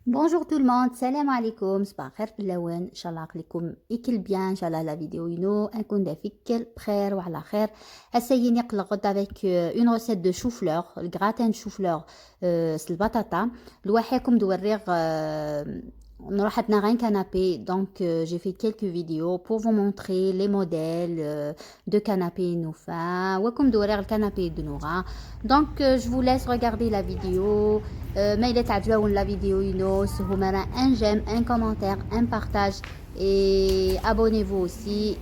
Bonjour tout le monde, السلام عليكم، صباح الخير في اللون، ان شاء الله عقلكم يكل bien، ان شاء الله la vidéo ينو نكون دافيك بخير وعلى خير. هسيني قلقت avec une recette de chou-fleur، ال gratin chou-fleur البطاطا. لوحيكم دوريغ نروح عندنا un canapé, donc j'ai fait quelques vidéos pour vous montrer les modèles de canapé نوفا وكم دوريغ ال canapé de نورا. Donc je vous laisse regarder la vidéo. ما إلا تعجبون la vidéo ينوس هما un j'aime, un commentaire, un partage et abonnez-vous aussi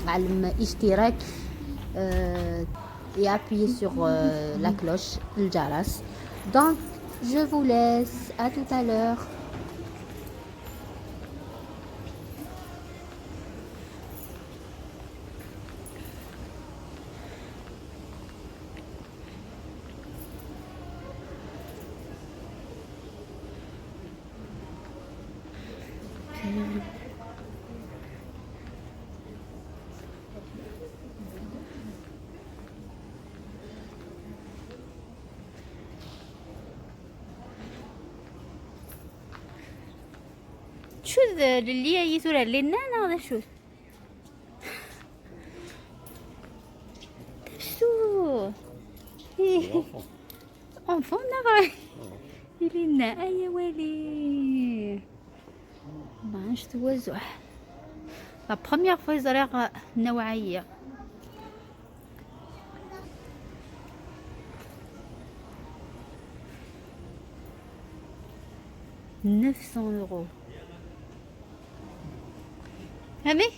على الاشتراك et appuyez sur la cloche الجرس. Donc je vous laisse, à tout à l'heure. شو اللي هي ثورة لنا هذا شو شو enfant نغا لنا ايا ولي ما عادش توزح la première fois زريغ النوعية 900 euros. فهمي؟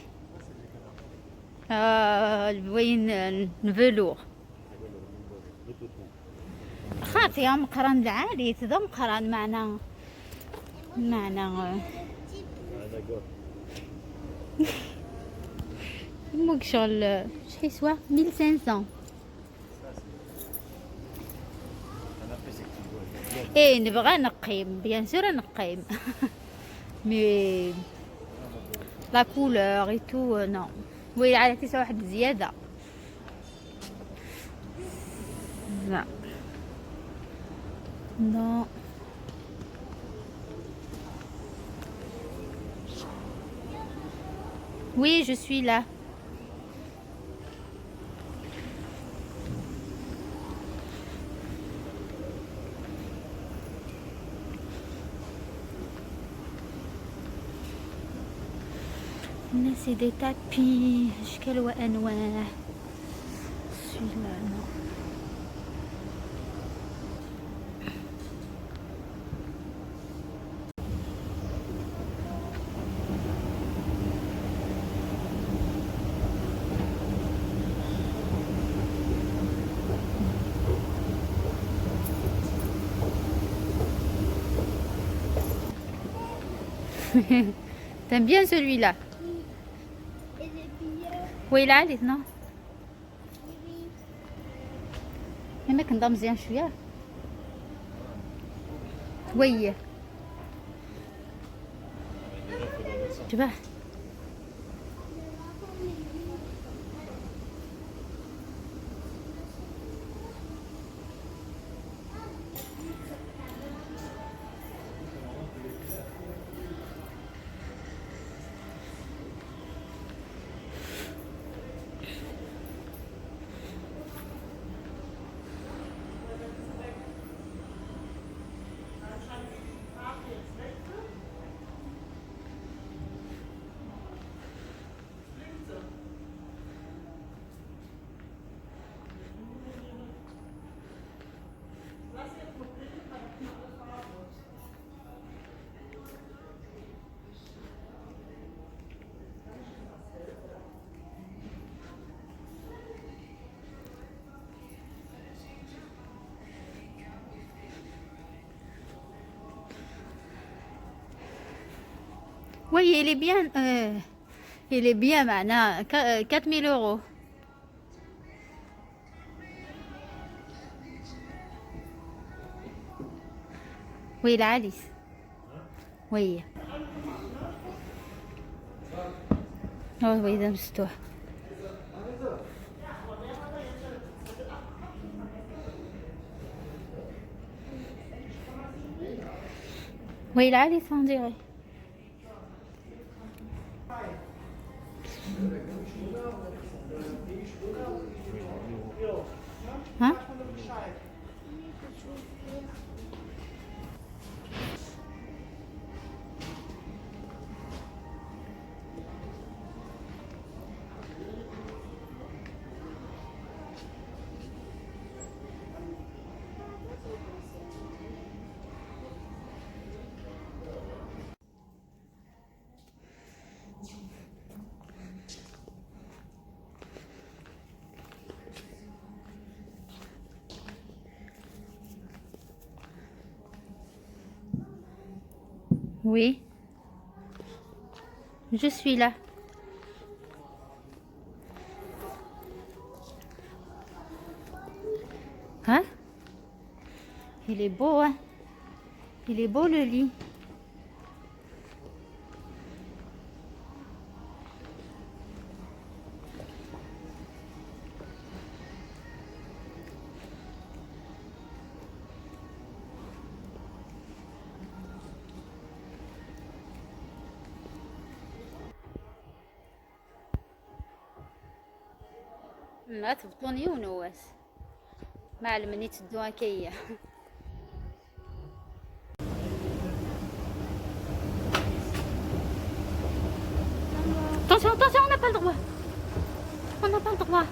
وين ال velours خاطي يا مقران العالي تذا مقران معنا معنا موك شغل شحال يسوى 1500. ايه نبغى نقيم bien sûr نقيم mais la couleur et tout, non. Oui على تسعة واحد زيادة لا non. Oui, je suis là. C'est des tapis اشكال وانواع. Celui-là, non. T'aimes bien celui-là? Oui, là, non. Oui. ما كنضم مزيان شويه. Oui. Tu vois. Oui, il est bien. Il est bien maintenant. 4000 euros. Oui, la Alice. Oui. Oh, oui, مستوى. Oui, là, ils sont dirait. Hein? Oui, je suis là. Hein? Il est beau, hein? Il est beau le lit. ما تبطوني ونواس ما علمني تدو هكايا. Attention, attention, on n'a pas le droit. On n'a pas le droit.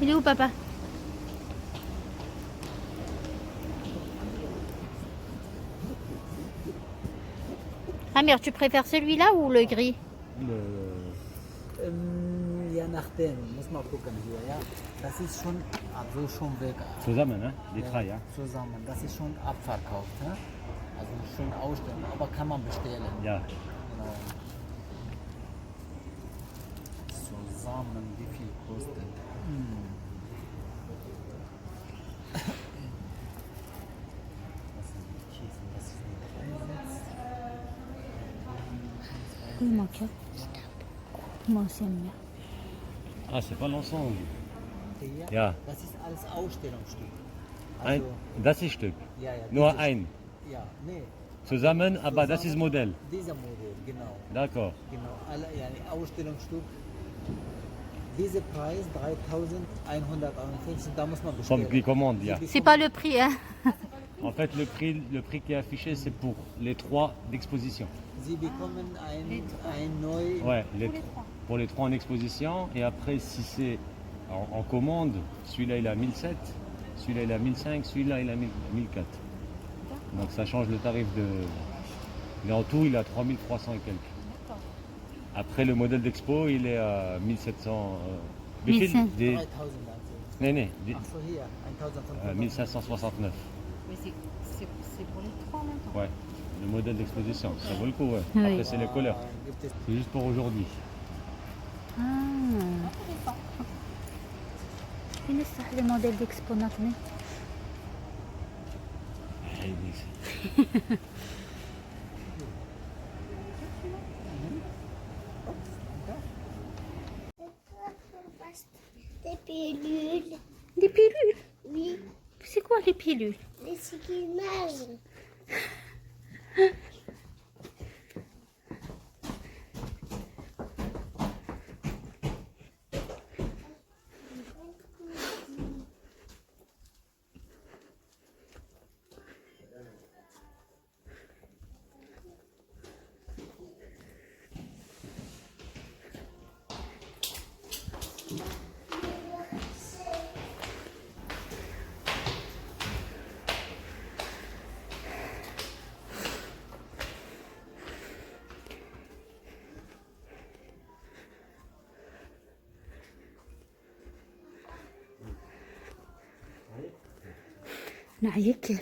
Il est où papa? Amir, tu préfères celui-là ou le gris? Ja, nachdem, muss mal gucken hier, ja. Das ist schon, also schon weg. Zusammen, ne? Die Ja, drei, ja? Zusammen, das ist schon abverkauft, ne? Also schon ausstellen, aber kann man bestellen. Ja. Genau. Zusammen, wie viel kostet? Das ist mit Kissen, das ist mit Dreisitz. Il manque. Moi aussi, Amir. Ah, c'est pas l'ensemble. Ja. Ja. Das ist alles Ausstellungsstück. Ein, Also, das ist Stück. ja, ja, Nur dieses- ein. Ja, nee. Zusammen, aber das ist Modell. Dieser Modell, genau. D'accord. Genau, alle, ja, Ausstellungsstück. Dieser Preis 3151, da muss man bestellen. Vom die commande, ja. Sie C'est pas le prix, hein? En fait, le prix qui est affiché, c'est pour les trois d'exposition. Sie bekommen ein neu. Ouais, pour les trois en exposition. Et après, si c'est en commande, celui-là il a 1007, celui-là il a 1005, celui-là il a 1004. Donc ça change le tarif de. Mais en tout, il a 3300 et quelques. Après, le modèle d'expo, il est à 1700. Wie viel? 1500. Des, 3000 also. nee, nee, des, Ach so, hier, 1500. 1569. Mais c'est pour les trois en même temps. Ouais, le modèle d'exposition, ça vaut le coup, ouais. Oui. Après, c'est les couleurs. Gibt es C'est juste pour aujourd'hui. Ah. فين الصح les modèles d'expo ناتني؟ Des pilules. Des pilules? Oui, C'est quoi les pilules? Les qui nagent. نعيك.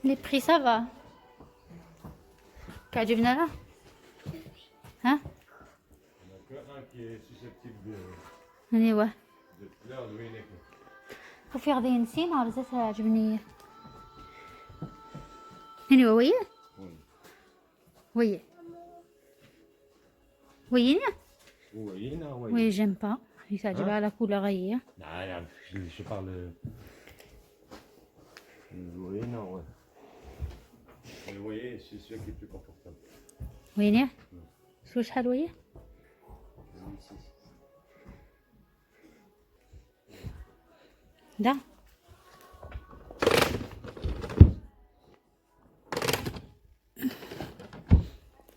Les prix, ça va. كعجبنا لا؟ ها؟ Il n'y en a que un qui est susceptible de, ايوا de plaire, lui, وفي غادي نسينا بزاف عجبني. ايوا وي وي وي Oui, non, oui. Oui, j'aime pas. تعجبها la couleur هي. Non, non, je parle. Oui, non, ouais. Vous voyez, c'est celui qui est le plus confortable. وينه؟ شو شحال وهي؟ ده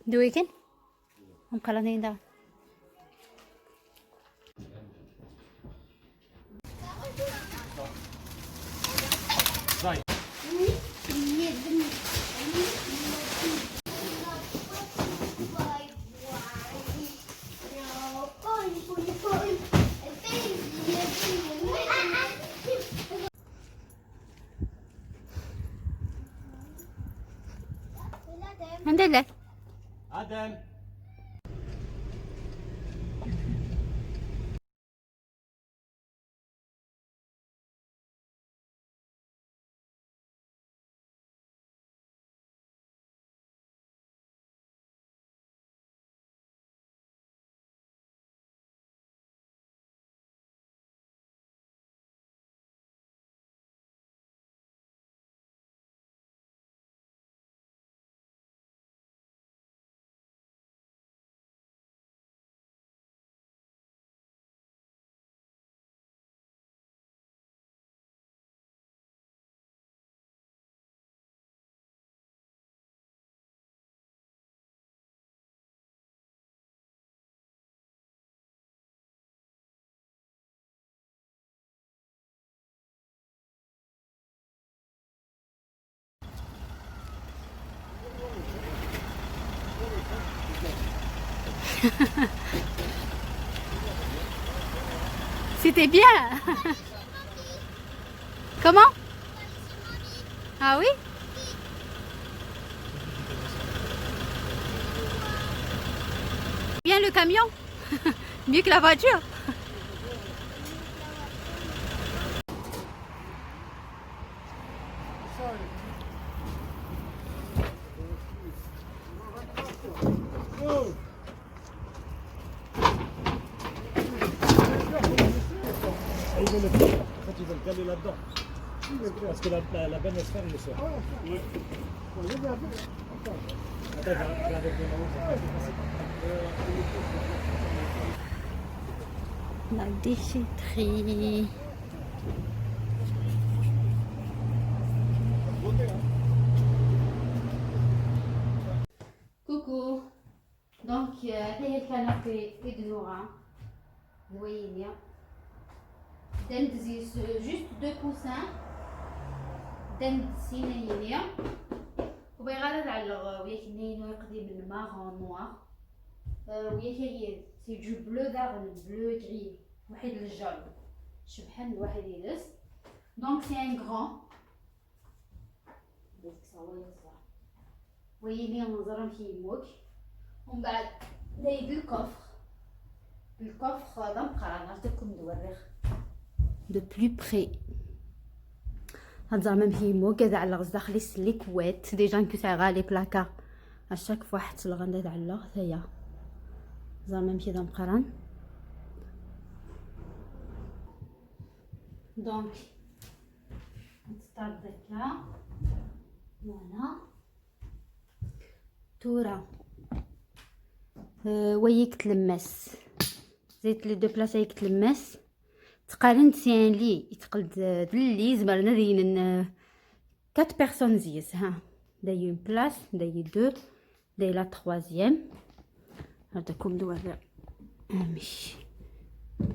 دويكن مقلنين ده. الحمد لله. Adam. C'était bien. Comment? Ah oui. Bien le camion. Mieux que la voiture. Ils veulent le, en fait, ils veulent caler là-dedans. Parce que la benne elle se ferme le soir. Oui. Attends, je vais avec les mamans, ça va être facile. La déchetterie. Coucou. Donc, هذه هي ال canapé إدنورا. وينيا. دندزي juste deux coussins. دندسينا هنايا. وباغي غادا تعلق وياك نينو يقدم ال marron noir. وياك هي c'est du bleu داغ bleu gris واحد ال jaune شبحان واحد يلس. Donc c'est un grand ويني نظرهم كيموك. ومن بعد دايد ال coffre، ال coffre هذا مقرا نعطيكم نوريخ de plus près. هاد زعما مهيمو كذا على غزا خليس les couettes déjà نكو les placards à chaque fois حتى الغدا تعلق هيا زعما مشي ذا مقران. Donc نتطرد هكا voilà تورا ويك تلمس زيت les deux places هيك تلمس تقالن c'est un lit يتقلد دلي زمرنا دين 4 personnes زيز ها داي une place داي deux داي la troisième هذا كل دوا مش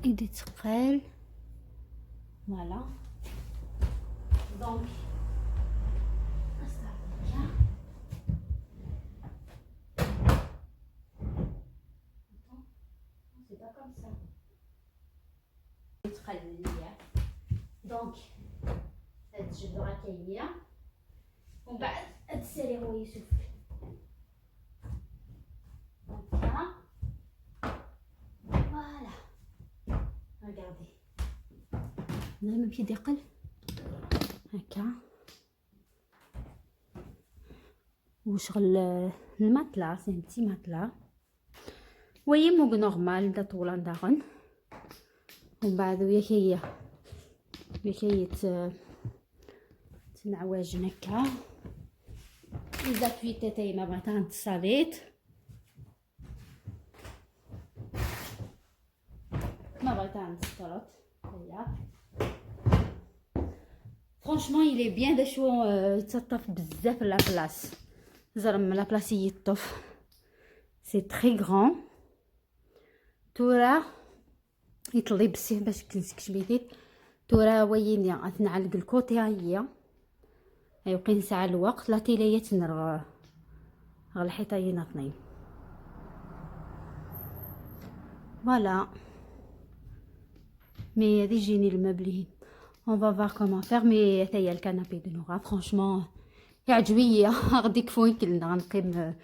يدي تقال voilà donc c'est pas comme ça. Donc تجبدو هكايا ومن بعد تسالي هو يوسف هكا voilà regardez نعم بيدي قل هكا وشغل ال matelas c'est un petit matelas وهي موك normal دا طولان داغن ومن بعد وياك هي وياك هي تنعواجن هكا les appuis تاعي ما بغيتها نتصاليت ما بغيتها نسترط هيا franchement il est bien دا شو يتطف بزاف la place زرم la place يطف c'est très grand تورا يطلي بالسيف باش كنسكش بيديت تورا ويني غتنعلق ال côté هي يبقى ساعة الوقت la télé تنرغ غ الحيطة هي اثنين voilà mais هادي جيني ال meuble on va voir comment faire mais هي ال canapé de نورا franchement يعجبني غادي كفوين كلنا غنقيم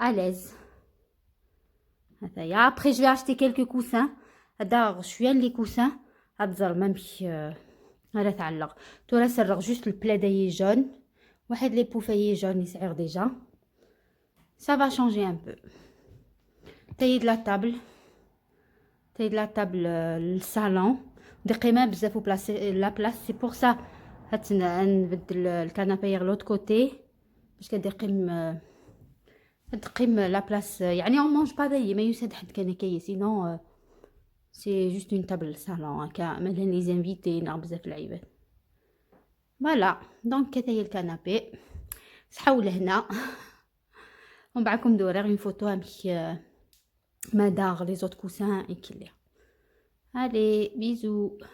à l'aise هذايا après je vais acheter quelques coussins هذا شويه les coussins هاد زرما مش هذا تعلق تورا سرغ juste ال plaid اي jaune واحد les poufs jaunes يسعر déjà ça va changer un peu تايد la table تايد la table الصالون دي قيمه بزاف place la place c'est pour ça هات نبدل ال canapé l'autre côté باش كدير قيم تقيم la place يعني on mange pas داي ما يسد حد كان كي sinon c'est juste une table salon هكا مثلا les invités ناغ بزاف العباد voilà donc هذا هي ال canapé صحاو لهنا ومن بعدكم دوري une photo امشي ما دار les autres coussins اكلي allez bisous.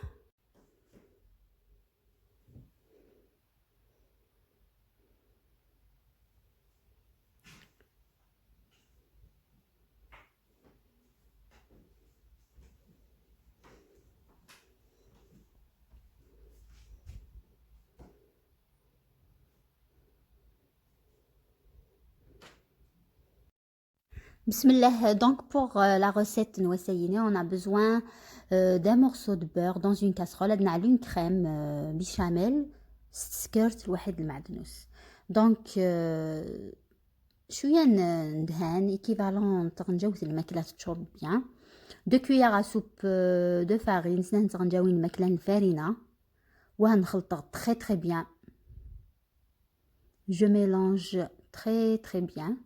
بسم الله, donc pour la recette نوسيني, on a besoin d'un morceau de beurre dans une casserole, عندنا une crème béchamel, سكرت الواحد المعدنوس. Donc شوية ندهان équivalent تغنجاوت الماكلة تشرب bien. 2 cuillères à soupe de farine, سنان تغنجاوين الماكلة الفارينة وهنخلط très très bien. Je mélange très très bien.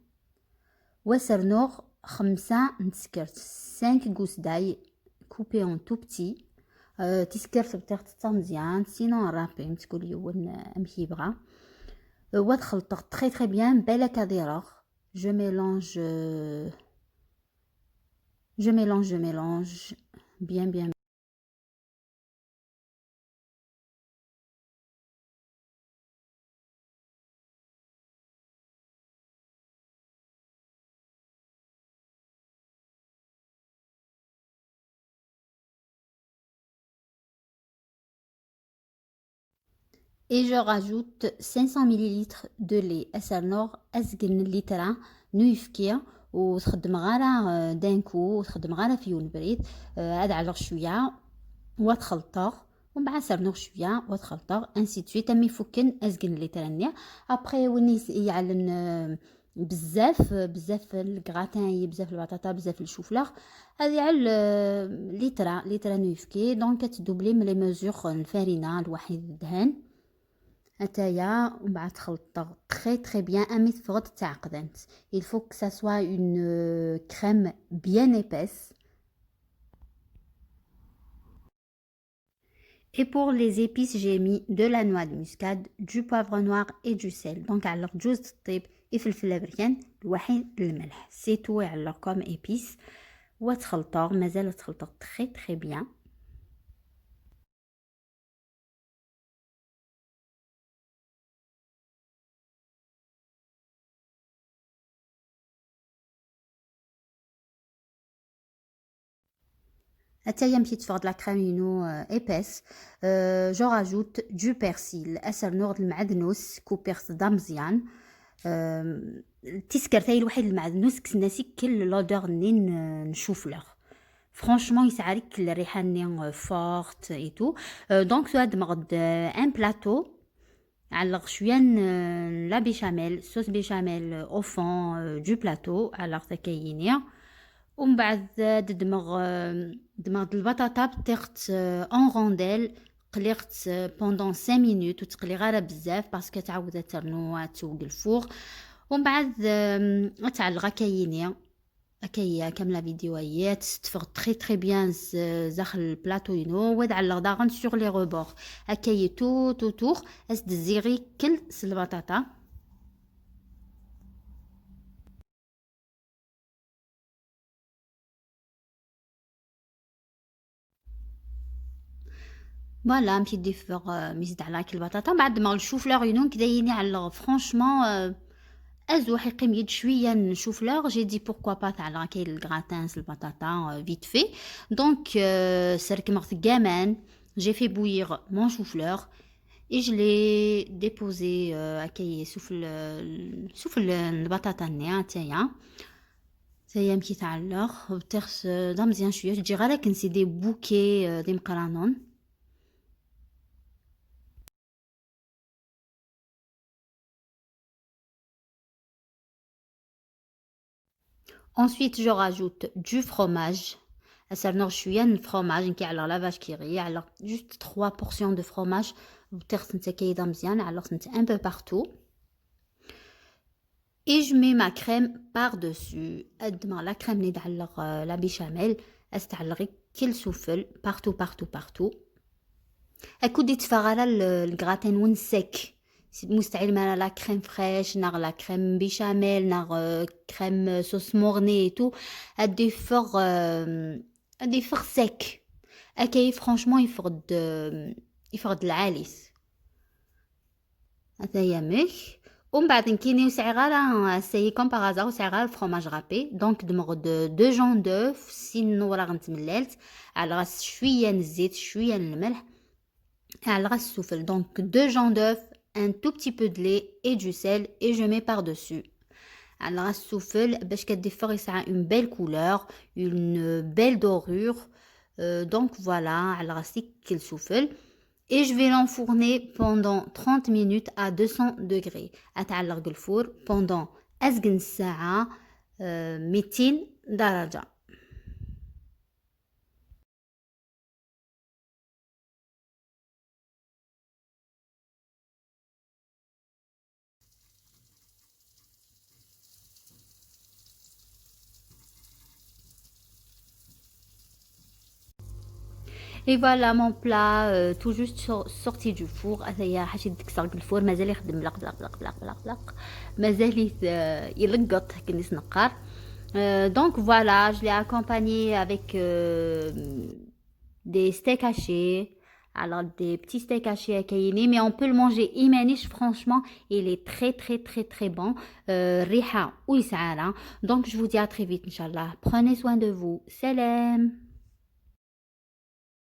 وسرنوغ 5 نتسكرت 5 gousses d'ail coupées en tout petit تسكرت بتاعت مزيان sinon râpé تقول يون امشي يبغى وتخلط très très bien بالك ديرغ je mélange je mélange je mélange bien bien. Et je rajoute 500 ml de lait أسرنوغ أزقن لتر نويفكي وتخدم غير d'un coup وتخدم غير في يون بريد هذا على شويه وتخلطه ومن بعد سرنوغ شويه وتخلطه ainsi de suite تمي فكن ازقن لتر après وني يعلن بزاف بزاف ال gratin، بزاف البطاطا، بزاف الشوفلور. هذه على لتر، لتر نويفكي. donc تدوبلي من les mesures الفارينه الواحد الدهان هتايا، ومن بعد تخلط très très bien امي تفغد تعقدنت. Il faut que ça soit une crème bien épaisse. Et pour les épices, j'ai mis de la noix de muscade, du poivre noir et du sel. Donc على جوز الطيب، الفلفل البركان، الوحيد الملح. C'est tout على comme épices. وتخلطها، مازال تخلطها très très bien. حتى مشيت تفرد la crème ينو épaisse، je rajoute du persil، اسر نوغ المعدنوس coupé دا مزيان. تيسكر تاي الوحيد المعدنوس كسناسي كل l'odeur نين ن chou-fleur. Franchement يسعى الريحه ني forte et tout. Donc سواد مغد un plateau، علق شويه la béchamel، sauce béchamel au fond du plateau على تكايني. ومن بعد دمغ دمغ البطاطا بطيقت en rondelles، قليقت pendant 5 minutes، وتقلي غير بزاف parce que تعاود ترنو تسوق ال four. ومن بعد تعلق كايني هكايا كامله فيديوهات تفغ très très bien زاخل البلاطو ينو، ودعلق داغن sur les rebords هكايا tout autour، اس دزيغي كل البطاطا. Voilà مشيت ديفغ ميزيد على البطاطا. بعد ما الشوفلور ينون كدايني على franchement ازوح يقيم يد شويه ن chou-fleur. J'ai dit pourquoi pas تاع كاين ال gratin البطاطا vite fait. Donc سركمغت كامان، j'ai fait bouillir mon chou-fleur et je l'ai déposé هكايا سفل سفل البطاطا نيا تايا تايا مكي تعلق بتخس دا مزيان شويه، تجي غير كنسي des bouquets دي مقرانون. Ensuite, je rajoute du fromage. أسرنوغ شوية fromage نكي على La Vache qui rit، على juste 3 portions de fromage بتخس نتا كايدا مزيان على نتا un peu partout. Et je mets ma crème par-dessus. أدمر la crème اللي تعلق la béchamel استعلقي كل سفل partout partout partout. اكو دي تفغ ال gratin ون sec مستعيل مع la crème fraîche ناغ la crème béchamel ناغ crème sauce mornay et tout، ادي فغ ادي فغ sec اكاي. Franchement يفقد يفقد العاليس هذا يامك. ومن بعد نكيني وسعي غير c'est comme par hasard وسعي غير ال fromage râpé. Donc دمغ deux jaunes d'œufs، سين نورا غنتملالت على غاس شويه الزيت شويه الملح على غاس السفل. Donc deux jaunes d'œufs، un tout petit peu de lait et du sel et je mets par-dessus. على السفل باش كديفر يسعى une belle couleur، une belle dorure. Donc voilà على راسي كل سفل et je vais l'enfourner pendant 30 minutes à 200 degrés. اتعلق ال four pendant ازقن الساعة 200 درجة. Et voilà mon plat tout juste sorti du four. هذايا حاجة تكسر ال four مازال يخدم بلق بلق بلق بلق بلق بلق، مازال يلقط كنيس نقار. Donc voilà, je l'ai accompagné avec des steaks hachés. Alors des petits steaks hachés à كاينين، mais on peut le manger إيمانيش، franchement il est très très très très bon. ريحة ويسعالة. Donc je vous dis à très vite إن شاء الله. Prenez soin de vous. سلام.